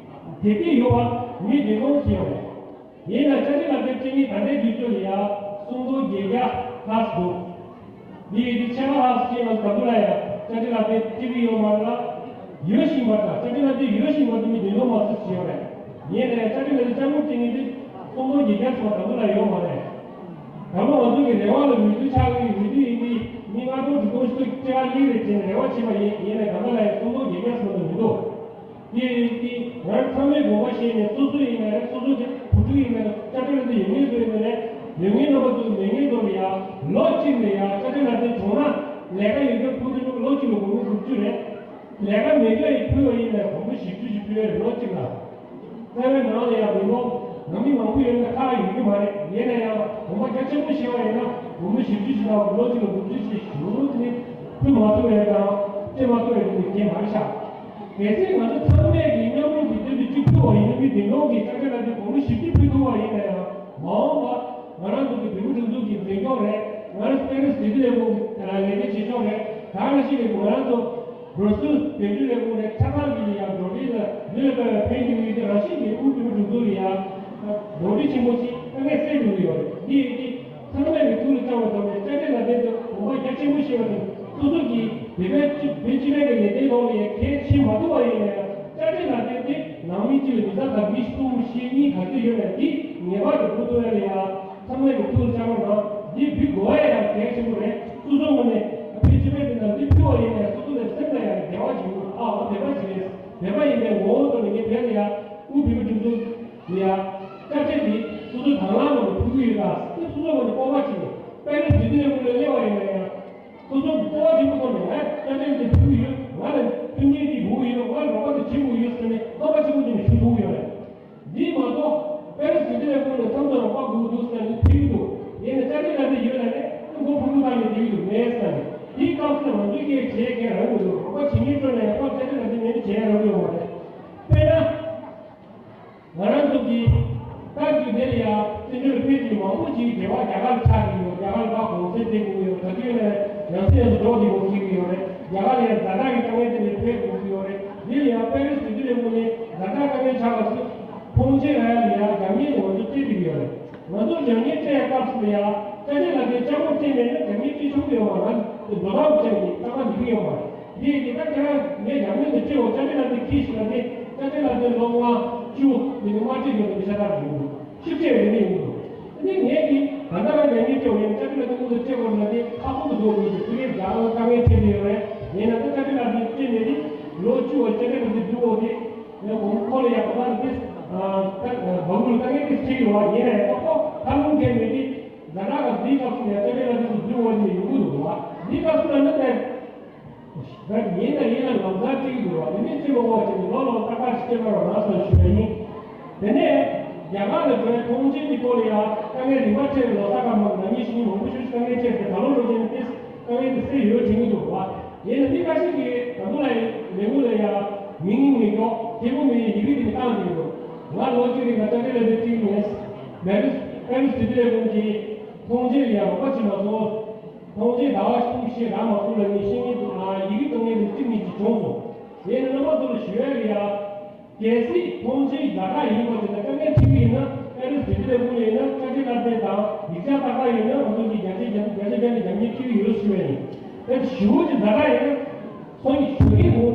དེབ་སྐྱེལ་ཡོད་པ་མི་བདུན་སྟོང་ཞིག་ཡོད་རེད། ཡིན་ན་ཅ་ཅི་ལག་དེབ་སྐྱེལ་མཁན་ད་ལྟའི་དུས་ཚོད་ལ་ཡང་སུམ་སྟོང་བརྒྱད་བརྒྱ་ལྷག་འདུག་འདི་ཡི་འདི་ཕྱེད་ཀ་ལྷག་ཅིག་ང་ཚོ་ད་དུང་ལ་ཡང་ཅ་ཅི་ལག་དེབ་སྐྱེལ་གྱི་ཡོད་མ་རེད་ལ། ཡོད་བཞིན་པ་དང་ཅ་ཅི་ལག་དེབ་ཡོད་བཞིན་པ་དེ་མི་བདུན་སྟོང་མ་ཟིན་ཞིག་ཡོད་རེད། ཡིན་ནའི་ཅ་ཅི་ལག་དེབ་སྐྱེལ་མཁན་སྐྱེལ་མཁན་དེ་སུམ་སྟོང་བརྒྱད་བརྒྱ་ཙམ་ད་དུང་ལ་ཡོད་མ་རེད། ད་ལོ་ང་ཚོ་གི་རེ་བ་ལ་འོས་བསྡུ་ཆགས་ཀྱི་འོས་བསྡུ་ཡིན་དུས་མི་ལྔ་སྟོང་དྲུག་སྟོང་ཞིག་ཏུ་སྐྱེལ་ག་སླེབས་རེད་ཅེས་རེ་བ་བྱས་པ་ཡིན། ཡིན་ནའི་ད་ལྟ་ལ་ཡང་སུམ་སྟོང་བརྒྱད་བརྒྱ་ཙམ་དུ་མི་འདུག་དེ་ཡིན་དུས་ང་ཚང་མས་དགོངས་པ་བཞེས་ནས་སོ་སོ་ཡིན་ནའི་རེད། སོ་སོ་དེ་བུ་ཕྲུག་ཡིན་ནའི་རེད། ཅ་ཅི་ལག་དེབ་ཡོད་མཁན་ཚོ་ཡིན་ནའི་རེད། ཡོད་མཁན་རྣམ་པ་ཚོ་མེད་མཁན་ཚོ་ལ་ཡང་ལོ་གཅིག་ནས་ཡང་ཅ་ཅི་ལག་དེབ་བྱུང་ན་ལས་ཀ་ཡོད་མཁན་ཕུལ་དུས་ལོ་གཅིག་ལ་སྒོར་མོ་དགུ་བཅུ་རེད། ལས་ཀ་མེད་མཁན་ཡིན་ཕུལ་བ་ཡིན་ནའི་སྒོར་མོ་བཞི་བཅུ་ཞིག་ཕུལ་ཡ་རེད་ལོ་གཅིག་ལ། རྩ་བའི་ནང་ལ་ཡང་མི་མང་ནང་མི་མང་པོ་ཡོད་ན་ཁག་ཡོད་ཀྱི་མ་རེད། ཡིན་ན་ཡང་དགོངས་པ་རྒྱ་ཆེན་པོ་བཞེས་པ་ཡིན་ན་སྒོར་མོ་བཞི་བཅུ་ཞིག་དང་ལོ་གཅིག་ལ་དགུ་བཅུ་ཞིག་ཞུ་ནས་ཕུལ་མ་ཐུབ་པ་ཡིན་ན་སྤྲད་མ་ཐུབ་པ་ཡིན་ན་དེ་མ་རེད་ཤག་གལ་སྲིད་ང་ཚོ་ཚང་མས་ཀྱི་མཉམ་རུབ་ཀྱི་སྟོབས་ཀྱིས་གཅིག་ཕུལ་བ་ཡིན་ན་མི་བདུན་སྟོང་གི་ཅ་ཅི་ལག་དེབ་སྒོར་མོ་བཞི་བཅུ་ཕུལ་ཐུབ་པ་ཡིན་ན་ཡང་མ་འོངས་པ་ང་རང་ཚོ་གི་བོད་མི་སྒྲིག་འཛུགས་ཀྱི་འཛིན་སྐྱོང་རེད། ང་རང་པེ་རི་སི་འབྲེལ་མཐུད་ལས་ཁུངས་ལས་ཀ་བྱེད་ཕྱོགས་རེད། ད་ག་ནང་བཞིན་ང་རང་ཚོ་བྷར་སེལ་བོད་བརྒྱུད་ལས་ཁུངས་ནས་ཆ་ཚང་གི་ཡང་འགྲོ་གྲོན་ལ་ལུས་ལ་ཕན་གྱི་ཡོད་དེ་རང་བཞིན་གྱི་དབུས་བོད་མིའི་སྒྲིག་འཛུགས་ལ་ཡང་འགྲོ་གྲོན་ཆེན་པོ་ཅིག་དཀའ་ངལ་སེལ་དགོས་ཀྱི་ཡོད་རེད། འདི་ཡིན་གྱི་ཚང་མས་ཀྱི་ཐུགས་ལ་བཅངས་པ་ཙམ་ནས་ཅ་ཅི་ལག་དེབ་དེ་དགོངས་པ་རྒྱ་ཆེན་པོ་བཞེས་པ་དང་སོ་སོ་གི་བོད་པའི་སྤྱི་བོད་སྤྱི་པའི་གི་ལས་དོན་ཐོག་ལ་ཡང་གལ་ཆེ་མ་ཐུབ་པ་ཡིན་ན་ཡང་ཅ་ཅི་ལག་དེབ་དེ་ནང་མི་གཅིག་ལ་མི་ཚང་དང་མི་གསུམ་བཞི་གཉིས་ག་ཚོད་ཡོད་ན་འདི་ངེས་པར་དུ་འབུལ་ཐུབ་ཡ་ལ་ཡང་། ཚང་མས་ཀྱི་ཐུགས་ལ་བཅངས་པ་དང་འདི་འབུལ་དགོས་པ་ཡང་གལ་ཆེན་པོ་རེད། སོ་སོ་ངོས་ནས་ཕལ་ཆེར་དཔེ་དེ་དང་འདི་ཕུལ་བ་ཡིན་ནའི་སོ་སོ་ལ་སེམས་ལ་ཡང་བདེ་བ་ཞིག་ཡོང་། ཨ་འོ་བོད་པ་ཞིག་རེད། བོད་པ་ཡིན་པའི་ངོ་བོ་ཐོག་ནས་ངས་བོད་ལ་ཡང་དབུས་བོད་མིའི་སྒྲིག་འཛུགས་ལ་ཡང་སྐྱབས་རྗེ་འདི་སོ་སོ་དང་བླངས་ངང་ནས་ཕུལ་གྱི་ཡོད་ད། དེ་སོ་སོ་ངོས་ནས་སྤོབས་པ་བྱས་ནས་དཔེ་ལ་འདི་འདི་ལས་ཁུངས་ལ་སླེབས་པ་ཡིན་ན་ཡང་སོ་སོ་སྤོབས་པ་ཆེན་པོ་ཐོག་ནས་ང་སྐྱབས་རྗེ་འདི་ཕུལ་གྱི་ཡོད། ང་ལ་མཐུན་རྐྱེན་འདི་ཡོང་གི་ཡོད། ང་ལ་རོགས་པ་འདི་བྱེད་དགོས་ཡོད་ཟེར་ནས་སྤོབས་པ་ཆེན་པོ་བྱས་ནས་ཞུ་ཐུབ་ཀྱི་ཡོད་རེད། འདི་མ་གཏོགས་པེ་རི་སི་འདི་ལས་ཁུངས་ནས་མཚམས་མཚམས་རོགས་པ་དགོས་འདུག་ཟེར་ནས་ཕུལ་གྱི་འདུག་ཡིན་ནའི་ཅ་ཅི་ལག་དེབ་ཡོད་ན་ནི་མགོ་ཕུག་ཕུག་བཏང་ནས་བསྡད་ཀྱི་འདུག་མེད་ཟེར་ནས། དེའི་སྐབས་སུ་ང་ཚོས་སྐད་བྱས་མཁན་རང་གི་འདུག་རོགས་པ་བྱེད་མཁན་སྤྲོ་ནས་ཁོ་ཅ་ཅི་ལག་དེབ་མེད་ནི་བྱས་རང་གི་ཡོད་མ་རེད། དཔེར་ན། ང་རང་ཚོ་གིས་ད་རྒྱུ་དེ་ལ་ཡང་བཙན་བྱོལ་ཕེབས་མཁན་མང་པོ་ཅིག་འབྲེལ་བ་རྒྱ་གར་ལ་ཆགས་ཀྱི་ཡོད། རྒྱ་གར་ལ་ཕར་གོང་ཚད་སྤྲད་དགོས་ཡོད། ག་དུས་ནས་ཡང་སེ་ཡང་སུ་འགྲོ་དགོས་ཀྱི་ཡོད་རེད། རྒྱ་གར་ལ་ཡང་ཛ་དྲག་གི་དཀའ་ངལ་དེ་ལས་ཕེབས་དགོས་ཀྱི་ཡོད་རེད། འདི་ལ་ཡང་པེ་རི་སི་འདི་ལས་ངོས་ནས་ཛ་དྲག་དཀའ་ངལ་ཆགས་པ་ཚོས་ཕོན་ཆེན་རག་ཡ་ལ་ཡང་རྒྱབ་གཉེར་ང་ཚོ་སྤྲད་ཀྱི་ཡོད་རེད། ང་ཚོ་རྒྱབ་གཉེར་སྤྲད་ཡ་སྐབས་སུ་ལ་ཡང་ཅ་ཅི་ལག་དེབ་ལྕགས་པོ་སྤྲད་མེད་ན་རྒྱབ་གཉེར་སྤྲད་ཆོག་གི་ཡོད་མ་རེད། འགྲོ་སྟངས་བྱས་ནས་གཙང་མ་འགྲིག་གི་ཡོད་མ་རེད། འདི་ཡིན་གྱི་ད་ཁྱེད་རང་ངས་རྒྱབ་གཉེར་དུ་སྤྲད་འོ་ཅ་ཅི་ལག་དེབ་ཁྱེར་ཞིག་ལ་ནི་ཅ་ཅི་ལག་དེབ་ལོ་ལྔ་བཅུ་མི་ནི་མ་སྤྲད་ཡོད་པའི་ཤ་སྟག་རེད་འདུག་ཤུགས་ཆེ་རེད་འདི་ཡིན་འདུག་ཨ་ནི་ངས་ཀྱིས་ད་ལྟ་རང་རྒྱབ་གཉེར་སྤྲད་འོ་ཡིན་ཅ་ཅི་ལག་དེབ་ཁོང་ཚོ་སྤྲད་འོ་ལ་ནི་ཁ་ཁོང་དུ་འགྲོ་དགོས་འདུག་དེ་གས་རྒྱ་ལ་དཀའ་ངལ་འཕྲད་ཀྱི་ཡོད་རེད། ཡིན་ན་ད་ཅ་ཅི་ལག་དེབ་སྤྲད་མེད་དེ་ལོ་བཅུ་བ་ཅ་ཅི་ལག་དེབ་བསྡུ་འོ་དེ་ངས་གོང་ཁོ་ལ་ཡག་པོ་ད་དེ་ད་བ་མུ་ལ་དཀའ་ངལ་དེ་འཕྲད་ཀྱི་ཡོད་རེད། ཡིན་ན་ཡང་ཁོ་ཁོ་ཁ་ལུང་འགྲན་མེད་དེ། ཛ་དྲག་ག་འདིའི་སྐབས་སུ་ཡང་ཅ་ཅི་ལག་དེབ་ཏུ་བསྡུ་འོ་ནི་ཡོང་གི་འདུག་བ། འདིའི་སྐབས་སུ་ལ་ནི་ཏེ། ད་ཡིན་ན་ཡིན་ན་ལམ་སང་བྲིས་ཀྱི་འདུག་བ། དེ་ནས་བྲིས་པ་འོ་བྱས་ནས་ལོ་ལོ་ཏག་ཏག་ཞིག་སྐྱེལ་བར་ང་སོང་ཞུ་བ་ཡིན། དེ་ནས་རྒྱ་གར་ལ་འགྲོ་བའི་ཐོངས་མཆན་གྱི་སྐོར་ལ་ཡང་དཀའ་ངལ་རིམ་པ་འཕྲད་པའི་ལོ་གསར་སྐབས་མ་ནང་ཉིན་ཞིག་མང་པོ་ཞིག་དཀའ་ངལ་འཕྲད་དེ་ད་ལོ་ལོ་ཆེན་དེ་དཀའ་ངལ་དེ་སེལ་ཡོད་དྲན་གྱི་འདུག་བ། ཡིན་ན་མི་ཁ་ཤས་ཀྱིས་ད་དུང་ལ་ལས་ཁུངས་ལ་ཡང་མི་ངན་ངན་འགྱོག་ཐེ་བོ་མི་ཡི་ཡི་གེ་དེ་ནི་བཏང་འདུག་འདུག་ང་ལོ་གཅིག་རིང་ལ་ཅ་ཅི་ལག་དེབ་བྲིས་ནས་པེ་རི་སི་པེ་རི་སི་དེ་ལས་ཁུངས་ཀྱི་ཐོངས་མཆན་ལ་ཡང་རོགས་པ་བྱེད་མ་ཐུབ། ཐོངས་མཆན་ཟླ་བ་གསུམ་བཞི་རག་མ་ཐུབ་ལ་ནི་ཤེས་ངེས་འདུག་ཨ་ཡི་གེ་གཏོང་མཁན་དེ་གཅིག་གཉིས་ཅིག་བྱུང་སོང་། དེ་ནི་རྣམ་པ་ཚོ་ལ་ཞུ་ཡ་ལ་ཡ། གལ་སྲིད་ཐོངས་མཆན་ཛ་དྲག་ཡིན་པ་དེ་ལ་དཀའ་ངལ་འཕྲད་ཀྱི་ཡིན་ན་པེ་རི་སི་དེ་ལས་ཁུངས་ལ་ཡིན་ན་ཅ་ཅི་ལག་དེབ་དང་ཡིག་ཆ་ཏག་ཏག་ཡོད་ན་ང་ཚོ་གི་བརྒྱ་ཆ་བརྒྱ་ཆ་བརྒྱ་ཆ་བརྒྱ་ནས་རྒྱབ་གཉེར་འཁྱེར་གྱི་ཡོད་ཞུ་བ་ཡིན། དེ་ཞུ་བ་ཅིག་ཛ་དྲག་ཡིན་ན་ཁོང་གིས་ཞུ་གི་འདུག་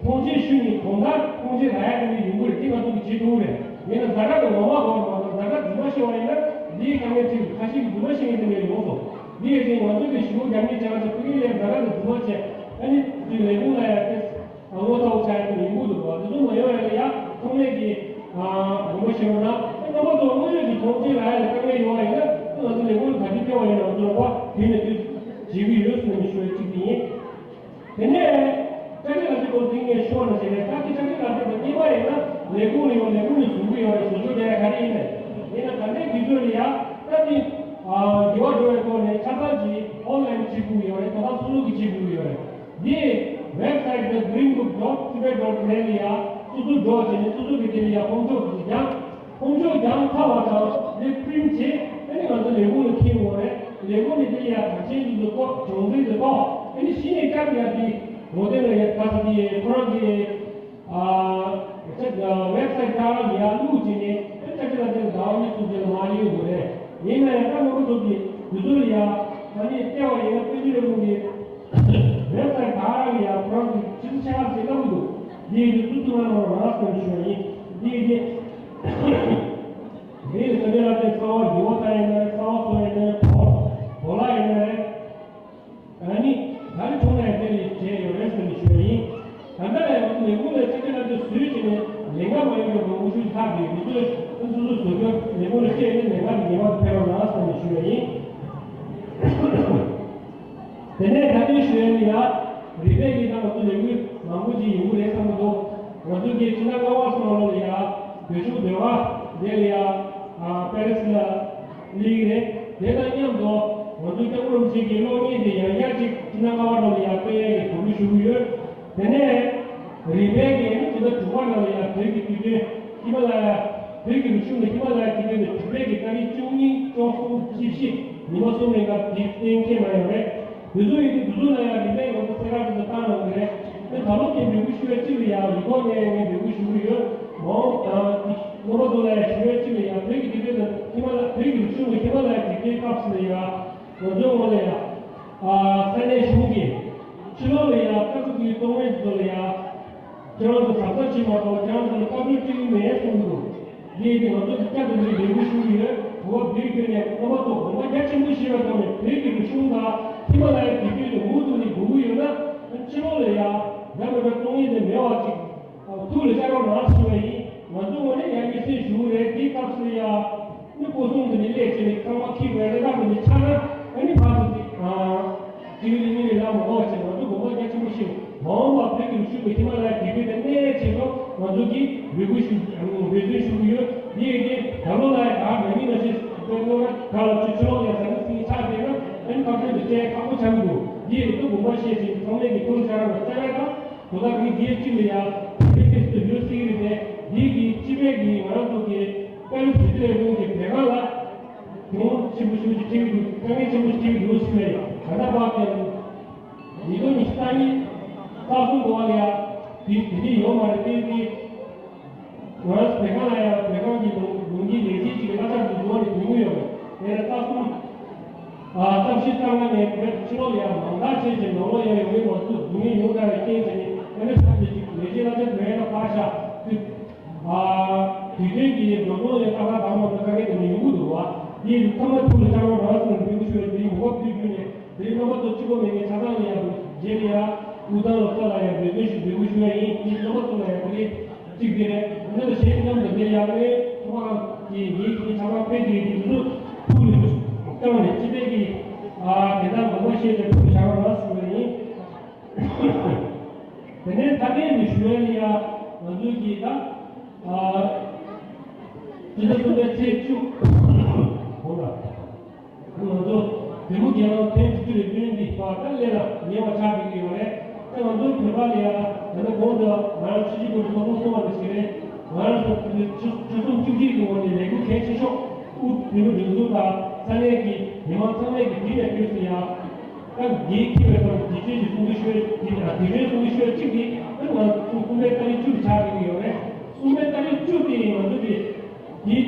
ཐོངས་མཆན་ཞུ་ནས་དགོང་དག་ཐོངས་མཆན་རག་ཡ་དེ་འདྲ་ཡོང་གི་རེད། དེ་ང་ཚོ་གི་བྱེད་ཐུབ་རེད། ཡིན་ན་ཛ་དྲག་གི་ངོ་མ་གོ་རེད་མ་གཏོགས་ཛ་དྲག་རྫུན་མ་ཤོད་པ་ཡིན་ན་འདིའི་དཀའ་ངལ་འཕྲད་ཀྱི་ཁ་ཤས་ཀྱིས་རྫུན་མ་བཤད་མཁན་དེ་འདྲ་ཡོང་སོང་། འདི་ཡི་རྗེས་ང་ཚོ་གི་ཞུ་བ་རྒྱབ་གཉེར་བྱེད་མཁན་ཚོ་ཕ་གི་ལས་ཛ་དྲག་གི་རྫུན་མ་བྱས་ཨ་ནི་དེ་ལས་ཁུངས་ལ་ཡ་དེ། ངོ་ཚ་བོ་ཆགས་ཡོད་པའི་ཡོང་གི་འདུག་བ། དེ་ཚོ་མ་ཡོང་ཡ་ལ་ཡ་ཚང་མས་ཀྱི་ངོ་མ་ཤེས་པ་ན་ཨེ་རྣམ་པ་ཚོ་དངོས་ཡོད་ཀྱི་ཐོངས་མཆན་རག་ཡ་ལ་དཀའ་ངལ་ཡོད་པ་ཡིན་ན་ཨེ་ང་ཚོ་ལས་ཁུངས་ལ་ག་དུས་སྐྱོ་བ་ཡིན་ན་ང་ཚོ་རོགས་པ་དེ་ནས་དུས་བྱེད་ཀྱི་ཡོད་ཟེར་ནས་ཞུ་བའི་གཅིག་དེ་ཡིན། དེ་ནས་ཀ་ཅི་ལག་དེབ་ ཚོ་འཛིན་མཁན་ཤོར་ནས་བྱས་ནས་ད་ཀི་ཆ་ཀི་ལ་དེ་དང་གཉིས་པ་ཡིན་ན་ལས་ཁུངས་ལ་ཡོང་ལས་ཁུངས་ནས་བཟུང་གི་ཡོད་རེད། བཟོ་བཅོས་རྒྱག་ཡ་ག་རེ་ཡིན་ནས་ཡིན་ན་ད་ལྟའི་དུས་ཚོད་ལ་ཡ་ད་ནི་འགྱུར་བ་འགྲོ་བའི་ཐོག་ནས་ཆ་ཚང་གི་ཨོན་ལན་བྱེད་དགོས་ཡོད་རེད། ད་ལྟ་སོ་སོ་གི་བྱེད་དགོས་ཡོད་རེད། འདི་ཝེབ་སའིཊ་The Green Book dot tibet dot net ལ་ཡ་སོ་སོ་འགྲོ་བྱས་ནས་སོ་སོ་གི་དེ་ལ་ཡ་ཕོམ་ཆོག་ཅིག་ཀྱང་ཕོམ་ཆོག་ཀྱང་ཚར་བ་དང་དེ་པི་རིན་བྱས་ཨ་ནི་ང་ཚོ་ལས་ཁུངས་ལ་འཁྱེར་དགོས་རེད། ལས་ཁུངས་ནས་དེ་ལ་ཡ་གྲགས་ཆེན་དུ་ཐོག་གྱོང་གུན་དུ་ཐོག་ཨ་ནི་གཞི་ནས་སྐྱབས་ཡ་དེ་ངོ་དེ་ལ་ཡ་ག་ས་དེ་ཁོ་རང་གི་ཨ་ཅེ་ཝེབ་སའིཊ་ཁ་ལ་ཡ་བླུགས་བྱས་ནས་ཨ་ཅེ་ཅེ་ལ་དེ་ཟླ་བ་གཉིས་གསུམ་ཅིག་ལ་མ་ཡོང་དགོས་རེད། ཡིན་ན་ཡང་ད་ང་ཚོ་གི་དུས་ཚོད་ལ་ཡ་ཨ་ནི་ལྟེ་བ་ཡིན་ན་དཔལ་འབྱོར་རིང་ལུགས་ཀྱི་ཝེབ་སའིཊ་ག་རང་ལ་ཡ་ཁོ་རང་གི་ཕྱི་ཚུལ་ཆེ་ཁག་ཅིག་བླུགས་འདུག་འདི་ཡིན་དུས་ཚུལ་ཐུབ་ན་རང་རང་སེམས་ཞུ་བ་ཡིན། འདི་ཡིན་དེ། འདི་ཡི་སེམས་ཅན་ལ་དེ་གསང་བ་འགྱུར་བ་ལྟ་ཡིན་ན་རེད། གསང་བ་སོགས་ཡིན་ན་རེད། བོ་བོ་ལ་ཡིན་ན་རེད། ཨ་ནི་ད་རེས་ཐོག་ནས་དེ་ལས་བྱས་ཡོད་རེད་ཟེར་ནས་ཞུ་བ་ཡིན། ད་ལྟ་ལས་ཡང་ལས་ཁུངས་ལ་ཅི་ཅི་ལ་དེ་བཟོས་བྱས་ནས་ལས་ཀ་མ་ཡོང་བའི་འོས་ཤོག་ལྷག་དེ་དུས་ཚོད་སོ་སོ་བཟོ་རྒྱུ་ལས་ཁུངས་ལ་སྤྲད་ནས་ལས་ཀ་དེ་ངེས་པར་དུ་ཕེབས་རོགས་གནང་ཟེར་ནས་ཞུ་བ་ཡིན། དེ་ནས་ད་ལྟའི་ཞུ་ཡ་ནི་ཡ། རིག་པའི་གི་ད་ང་ཚོ་ལས་འགུལ་མང་པོ་ཅིག་ཡོང་གི་རེད་བསམ་གྱི་འདུག་ང་ཚོ་གི་ཕྱི་ཟླ་ལྔ་པ་སོང་ལོ་ལ་ཡ། བོད་ཕྱོགས་སྡེ་བ་དེ་ལ་ཡ། ཨ་པེ་རི་སི་ལ་སླེབས་ཀྱི་རེད། དེ་དང་མཉམ་དུ་ང་ཚོ་སྐྱབས་མགོན་རིན་པོ་ཆེ་གི་གློག་བརྙན་དེ་ཡང་བསྐྱར་ཅིག་ཕྱི་ཟླ་ལྔ་པ་ལོ་ལ་ཡ་སྤེལ་ཡ་གི་གོ་སྒྲིག་ཞུ་གི་ཡོད། དེ་ནས་རིམ་པས་ཀྱི་ཨ་ནི་ཕྱི་ཟླ་དྲུག་པ་ནང་ལ་ཡང་བོད་ཀྱི་དུས་སྟོན་ཧི་མ་ལ་ཡ། བོད་ཀྱི་རིག་གཞུང་ནི་ཧི་མ་ལ་ཡ་དུས་སྟོན་ནི་དྲུག་པའི་གི་ཏ་རིག་བཅུ་གཉིས་བཅུ་གསུམ་བཅུ་བཞི་ཉི་མ་གསུམ་རིང་ལ་དེ་གཏན་འཁེལ་གནང་ཡོད་རེད། དེ་ཚོ་ཡིན་དུས་དེ་ཚོ་ལ་ཡང་རིམ་པས་ང་ཚོ་གསལ་ཁ་དེ་ཚོ་བཏང་གནང་གི་རེད། དེ་ད་ལོ་དེ་འབོད་སྐུལ་ཞུ་བའི་གཅིག་ལ་ཡང་ལུས་ཐོག་ནས་ངས་འབོད་སྐུལ་ཞུ་གི་ཡོད། མ་འོངས་དང་སློབ་མ་ཚོ་ལ་ཡང་ཞུ་བའི་གཅིག་ལ་ཡང་བོད་ཀྱི་དུས་སྟོན་དང་ཧི་མ་ལ་བོད་ཀྱི་རིག་གཞུང་ནི་ཧི་མ་ལ་ཡ་དུས་སྟོན་སྐབས་སུ་ལ་ཡང་། ང་ཚོའི་ངོས་ལ་ཡ། ཨ་ས་གནས་གཞུང་གིས་ཕྱི་ལོགས་ལ་ཡ་ཀ་ཀུ་ཀུའི་གཏོང་ལེན་ཚོ་ལ་ཡ། ཁྱེད་རང་ཚོ་གཟབ་གཟབ་བྱེད་མ་གཏོགས་ཁྱེད་རང་ཚོ་ལ་བཀའ་འཁྲོལ་སྤྲད་ཀྱི་མེད་གསུངས་འདུག་འདི་ཡིན་དུས་ང་ཚོ་གིས་བསྐྱར་དུ་འདི་འབོད་སྐུལ་ཞུ་གི་ཡོད། གོ་སྐབས་འདི་བརྒྱུད་ནས་སློབ་མ་ཚོ་དགོངས་པ་རྒྱ་ཆེན་པོ་བཞེས་པའི་ཐོག་ནས་བོད་ཀྱི་རིག་གཞུང་དང་ཧི་མ་ལ་ཡའི་དུས་སྟོན་ལ་མུ་མཐུད་ནས་དགོས་ཀྱི་ཡོད་ན་ཕྱི་ལོགས་ལ་ཡ་རྒྱ་མི་འདྲ་གཏོང་ཡས་དེ་མེད་པ་ཅིག་ཐུགས་ལ་བཞག་རོགས་གནང་ཞུ་བ་ཡིན། ང་ཚོ་ངོས་ནས་ཡང་སྙན་སེང་ཞུ་གི་རེད། དེའི་སྐབས་སུ་ཡང་ནི་སྐུ་སྲུང་དེ་ནི་སླེབས་བྱས་ནས་རྐང་པ་འཁྱེར་བའི་རེ་བ་དེ་ནི་ཆགས་ན་ཨ་ནི་ཕར་ཚུར་དེ་གཅིག་རེ་གཉིས་རེ་ལབ་མ་དགོས་བྱས་ང་ཚོ་དགོངས་པ་རྒྱ་ཆེན་པོ་བཞེས། མ་འོངས་པར་བོད་ཀྱི་རིག་གཞུང་གི་ཧི་མ་ལ་ཡའི་དུས་སྟོན་དེ་གནད་ཆེ་ཐོག་ང་ཚོ་གིས་འབོད་སྐུལ་ཞུ་འབད་བརྩོན་ཞུ་གི་ཡོད། དེ་ཡིན་དེ་ད་ལོ་ལ་ཡང་ད་ནང་མི་ནང་བཞིན་དཔེ་ནོར་ག་ལ་ཆུ་ཆུ་ལོག་ཡང་ཟ་ནི་སྲིད་ཆགས་བསྡད་ན་ཨ་ནི་ཁ་ཕྱོགས་དེ་བཅད་ཁག་པོ་ཆགས་ཀྱི་འདུག་འདི་ཡིན་དུས་དགོངས་པ་བཞེས་བྱས་ཚང་མས་ཀྱི་ཐུགས་ལ་བཞག་རོགས་གནང་། རྩ་བའི་ཐོག་དོ་བདག་མི་སྒེར་གཅིག་ལ་ཡང་ཕན་ཐོགས་སུ་ཡོད་སྲིད་ཀྱི་རེད་པས། འདི་གི་སྤྱི་པའི་གི་ང་རང་ཚོ་གི་དཔལ་འབྱོར་སྲིད་ཇུས་ལས་ཁུངས་ཀྱི་བདེ་དགོངས་ལ་གྱོང་ཆེན་པོ་ཞེ་པོ་ཅིག་འཕྲད་ཀྱི་འདུག་དཀའ་ངལ་ཆེན་པོ་ཞིག་འཕྲད་ཀྱི་འདུག་ཟེར་བས། ད་ལྟ་བར་དུ་ཉིས་སྟོང་ཉི་ཤུ་རྩ་གཉིས་ལྟ་སྲུང་གོ་བ་ལ་ཡང་དེ་དེ་འདྲ་ཡོད་མ་རེད། དེ་དེ། ང་རང་ཚོ་བོད་ཁང་ལ་ཡང་བོད་ཁང་གི་ལུང་ལུང་གི་ལས་བྱེད་ཅིག་གི་གླ་ཆ་དེ་འགྲོ་བ་ནས་དོན་གྱི་ཡོད་རེད། དེ་ལ་ལྟ་སྲུང་ཨ་གཏམ་བཤད་བཏང་ན་ནས་བོད་ཕྱི་ལོགས་ལ་ཡང་མང་དག་བྱས་ཏེ་ནང་ལོགས་ཡང་ཡོང་མཁན་མང་པོ་འཛུལ་ནས་ཡོང་དགའ་བའི་རྐྱེན་བྱས་ནས་ཨ་ནི་ས་དེ་ཅིག་ལས་བྱེད་གླ་ཆ་དོན་ཡང་ཕར་བཞག་དུས་ཨ་དུས་སྟོན་གྱི་འགྲོ་སོང་ལ་ཡང་ལྟ་བ་དང་མ་དང་དཀའ་ངལ་དེ་འདྲ་ཡོང་གི་འདུག་བ། དེ་ཡིན་དུས་ཚང་མ་ཐུགས་ལ་བཞག་རོགས་གནང་ཟེར་ནས་འབོད་སྐུལ་ཞུ་བའི་དེ་ཡིན་གོ་སྐབས་དུས་རྒྱུན་ནས། དེ་རིང་རྣམ་པ་ཚོ་གཅིག་པོ་མེད་མཁན་ཆ་ཚང་ལ་ཡང་རྗེས་ལ་ཡང་དབུ་ཐང་ལོ་ཙཱ་ལ་ཡང་འབོད་སྐུལ་ཞུ་འབོད་སྐུལ་ཞུ་ཡ་ཡིན། དེ་རྣམ་པ་ཚོ་ལ་ཡང་དེ་རིང་གཅིག་དེ་རེད། འདི་ལ་གཞན་མཉམ་དུ་དེ་ཡང་ངའི་ཐོག་ཁང་གི་ངེད་ཀྱི་ཆ་ཚང་ཕེབས་ཀྱི་དེ་ཚོ་ཐུགས་ལ་བཏང་ནས་སྤྱི་པའི་གི་ཨ་དེ་དག་དགོངས་པ་བཞེས་ཏེ་ཐུགས་ལ་བཞག་རོགས་གནང་ཞུ་བ་ཡིན། དེ་ནས་ད་ལྟའི་ནས་ཞུ་ཡ་ནི་ཡང་ང་ཚོའི་གི་ད་ཨ་སྤྱི་ཟླ་གསུམ་པའི་ཚེས་བཅུ་འོ་ལ། ང་ཚོ་བོད་མི་རྒྱལ་ལོ་ཐེངས་བཅུ་དྲུག་པའི་བསྟུན་གྱི་བར་ད་སླེབས་ལ་ཉེ་བ་ཆགས་བསྡད་ཀྱི་ཡོད་རེད། ད་ང་ཚོ་བོད་པ་ལ་ཡང་ད་ལྟ་གོང་དུ་ང་རང་ཆུ་བཞི་སྒང་དྲུག་ཚོགས་གཙོ་གསུངས་པ་ནང་བཞིན་རེད། ང་རང་ཚོ་ཆུ་ཆུ་ཚོད་བཅུ་གཅིག་གི་འོག་ནས་ལས་འགུལ་གལ་ཆེ་ཤོས་དབུས་བོད་མི་སྒྲིག་འཛུགས་དང་ས་གནས་ཀྱི་མི་མང་ཚང་མས་ཀྱི་དུས་ནས་དུས་སུ་ཡང་ད་འགན་འཁྱེར་བའི་ཐོག་དུས་ཆེན་གྱི་གསུང་གི་ཤོད་དུས་ཆེན་གསུང་གི་ཤོད་གཅིག་དེ་ད་ང་ཚོ་གསུམ་པའི་ཏ་རིག་བཅུ་ཆགས་བསྡད་ཀྱི་ཡོད་རེད། གསུམ་པའི་ཏ་རིག་བཅུ་དེ་ང་ཚོ་གི་དེ་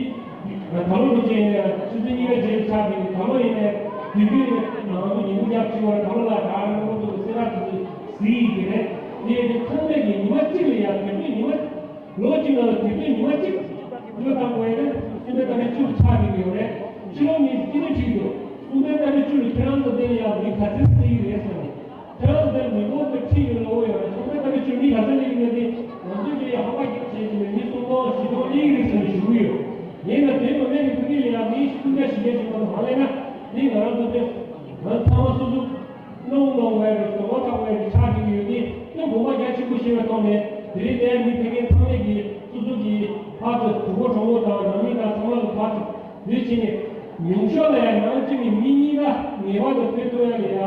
ད་ལོ་ནས་བྱས་ནས་ཆུ་ཚོད་གཉིས་པའི་རྗེས་ཆགས་ཀྱི་ད་ལོ་ཡིན་ནས་དུས་རྒྱུན་ནས་ང་ཚོ་ཉིན་གུང་རྒྱབ་ཕྱི་བར་ད་ལོ་ལ་ད་རང་ཁོང་ཚོ་གི་སེ་ར་དུ་གཟིགས་ཡིན་གྱི་རེད། དེ་ཡིན་ཚང་མས་ཀྱི་ཉི་མ་གཅིག་ལ་ཡང་དུས་རྒྱུན་ཉི་མ་ལོ་གཅིག་ལ་དུས་རྒྱུན་ཉི་མ་གཅིག་བློ་བཏང་དགོས་ཡ་ནི་གསུམ་པའི་ཏ་རིག་བཅུ་ཆགས་ཀྱི་ཡོད་རེད། ཕྱི་ལོགས་ནས་སྐྱིད་སྡུག་ཁྲིད་འདུག་གསུམ་པའི་ཏ་རིག་བཅུ་ལ་ཁྱེད་རང་ཚོ་དེ་ལ་ཡང་མི་ག་ཚོད་སླེབས་ཀྱི་རེད་ཟེར་ནས། ཁྱེད་རང་ཚོ་དེར་མི་འབོར་དེ་ཁྲིད་ཡོད་ལ་འོ་ཡོད་རེད། ཚོགས་པའི་ཏ་རིག་བཅུ་མི་ག་ཚོད་སླེབས་ཀྱི་ཡོད་དེ་ང་ཚོས་ཀྱི་ཧ་པ་བརྒྱབ་བྱས་ཀྱི་མི་སུམ་སྟོང་བཞི་སྟོང་སླེབས་ཀྱི་རེད་ཟེར་ནས་ཞུ་གི་ཡོད། ཡིན་ན་དེ་མ་མེད་ནི་ཕ་གི་ལ་ཡང་མི་སུམ་བརྒྱ་བཞི་བརྒྱ་ཞིག་མ་གཏོགས་མ་སླེབས་ན་འདི་ང་རང་ཚོ་དེ་ང་ཚང་མ་སོ་སོ་སྣང་སྣང་བའི་རེད། བཟོ་བ་ཐག་པའི་རེད་ཆགས་ཀྱི་ཡོད་དེ་དེ་དགོངས་པ་རྒྱ་ཆེན་པོ་ ཆེ་བའི་ཐོག་ནས་དེ་རིང་འདིར་མི་ཕེབས་མཁན་ཚང་མས་ཀྱིས་སོ་སོ་གི་ཕར་ཚུར་གྲོགས་པོ་གྲོགས་མོ་དང་ནང་མི་དང་ཚང་མ་ལ་ཕར་ཚུར་འདིར་ཕྱིན་ནས་ཉུང་ཤོས་ལ་ཡང་ནང་གཅིག་ནས་མི་གཉིས་ཀ་ངེས་པར་དུ་ཕེབས་ཐུབ་ཡ་ལ་ཡ།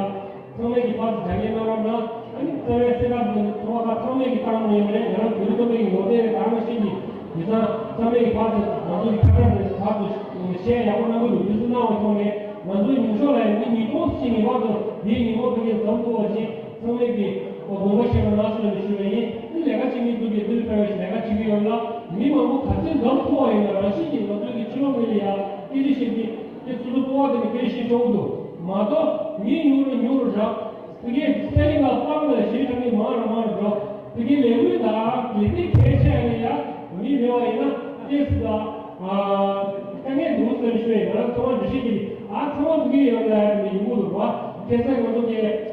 ཚང་མས་ཀྱིས་ཕར་ཚུར་རྒྱབ་སྐྱོར་གནང་རོགས་གནང་། ཨ་ནི་རྩ་བའི་གསལ་བསྒྲགས་འདི་ཚོགས་པ་ཁག་ཚང་མས་ཀྱིས་བཏང་གནང་ཡོད་རེད། ང་རང་བོད་རིགས་ཚོགས་པའི་ངོ་དེབ་རེད། ད་ནང་བཞིན་གྱི་དེང་སང་ཚང་མས་ཀྱིས་ཕར་ཚུར་ང་ཚོ་གི་ཁ་བརྡ་འདི་ཕར་ཚུར་བཤད་ཡག་པོ་གནང་གི་འདུག་དུས་ཚོད་གནང་བའི་ཐོག་ནས་ང་ཚོའི་ཉུང་ཤོས་ལ་ཡང་མི་ཉིས་སྟོང་ཞིག་ངེས་པར་དུ་འདིའི་ཉིན་མོ་དེ་གའི་འཛོམས་ཐུབ་པ་ཞིག་ཚང་མས་ཀྱིས་དགོངས་པ་བཞེས་རོགས་གནང་ཟེར་ནས་ཞུ་བ་ཡིན། འདི་ལས་ཀ་བྱེད་མི་ཚོ་གིས་འདིར་ཕེབས་པའི་ལས་ཀ་བྱེད་ཀྱི་ཡོད་ལ། མི་མང་པོ་ག་ཚོད་འཛོམས་ཐུབ་པ་ཡིན་ན་རང་བཞིན་གྱིས་ང་ཚོའི་གི་ཕྱི་ལོགས་མི་ལ་ཡང་སྐད་ཆ་བཤད་ཀྱི་དེ་སོ་སོ་སྤོབས་པ་དེ་ནི་སྐད་ཆ་བཤད་ཆོག་གི་འདུག་མ་གཏོགས་མི་ཉུང་རུ་ཉུང་རུ་རག་དེ་གའི་སེ་རིང་ལ་སྤང་ལ་ཞེས་གྲགས་ནི་མང་རུ་མང་རུ་འགྲོ། དེ་གའི་ལས་འགུལ་དང་ལས་དེ་གལ་ཆེ་ཡ་ནི་ཡ་མི་མེད་པ་ཡིན་ན་ཏེས་ལ་དཀའ་ངལ་འདུག་ཟེར་ཞུ་ཡ་ཡིན། ང་རང་ཚང་མ་འདྲི་ཤེས་ཀྱི་ཨ་ཚང་མ་དེ་གའི་ཡོད་ལ་ཡ་ནི་ཡིན་དགོས་འདུག་བ། ཁ་སང་ང་ཚོ་གའི་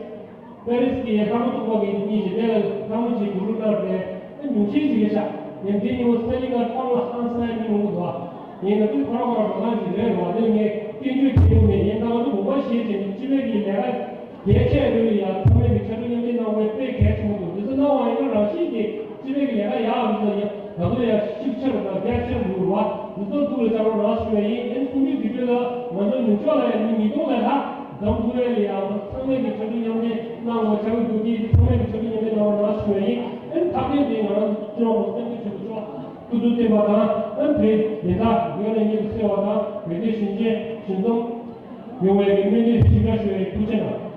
པེ་རིས་ཀྱི་ལྷ་མོ་ཚོགས་པ་གི་གཉིས་ཀྱི་དེ་ལ་ལྷ་མོ་གཅིག་གུ་རུ་ནར་དེ་ཉུང་ཤས་ཤིག་ཡོད་ཤག་ཉིན་དེ་ཉིན་མོ་སེ་རིང་ལ་སྤང་ལ་ཧང་སང་ཡ་མི་མང་པོ་འདུག་བ། ཡིན་ན་དུས་ཁོ་རང་ཁོ་རང་འགྲོ་སྟངས་ཤིག་རེད་རེད་བ། དེ་ངས་སྐྱོན་བརྗོད་བྱེད་ཡོང་མེད། ཡིན་ནའང་དགོངས་པ་བཞེས་བྱས་ནས་སྤྱི་པའི་གི་ལས་ཀ་གལ་ཆེ་རེད་ཡ། ཚང་མས་ཀྱི་ཕྱར་གྲུ་མཉམ་འདེགས་གནང་བའི་དཔེ་གལ་ཆེན་པོ་འདུག་དེ་ཚོ་གནང་བ་ཡིན་ན་རང་བཞིན་གྱིས་སྤྱི་པའི་གི་ལས་ཀ་ཡག་རུ་ཚོ་ཡ་ད་དུང་ཡ་ཤུགས་ཆེ་རུ་དང་རྒྱ་ཆེ་རུ་འགྲོ་བ། དེ་ཚོ་ཐུགས་ལ་བཅངས་རོགས་གནང་ཞུ་བ་ཡིན། ཨེ་ཚོགས་འདུའི་དུས་ཚོད་ལ་ང་ཚོ་ཉུང་ཤོས་ལ་ཡ་མི་ཉིས་སྟོང་ལས་ལྷག་འཛོམས་ཐུབ་ཡ་ལ་ཡ་ཚང་མས་ཀྱི་ཕྱར་གྲུ་མཉམ་འདེགས་གནང་དགོས། ཕྱར་གྲུ་རྒྱུག་གི་ཚང་མས་ཀྱི་ཕྱར་གྲུ་མཉམ་འདེགས་གནང་རོགས་གནང་ཞུ་བ་ཡིན། ཨེ་ཐག་རིང་དེ་ང་རང་ཚོ་སྤྱི་ཡོངས་ཀྱི་སེམས་ཤུགས་ཆེན་པོ་ཤོག་ཐུགས་སུ་བསྟན་པ་དང་། ཨ་ནི་དེ་དེ་དག་ཡོད་ལ་ཉེ་དུ་གསལ་བ་དང་། བོད་སྡེ་ཞིང་ཆེན་ཞིང་འཛོམས་ཡོང་བའི་སྨོན་འདུན་ཞིབ་ཕྲ་ཞུ་བའི་ཐུགས་རྗེ་གནང་།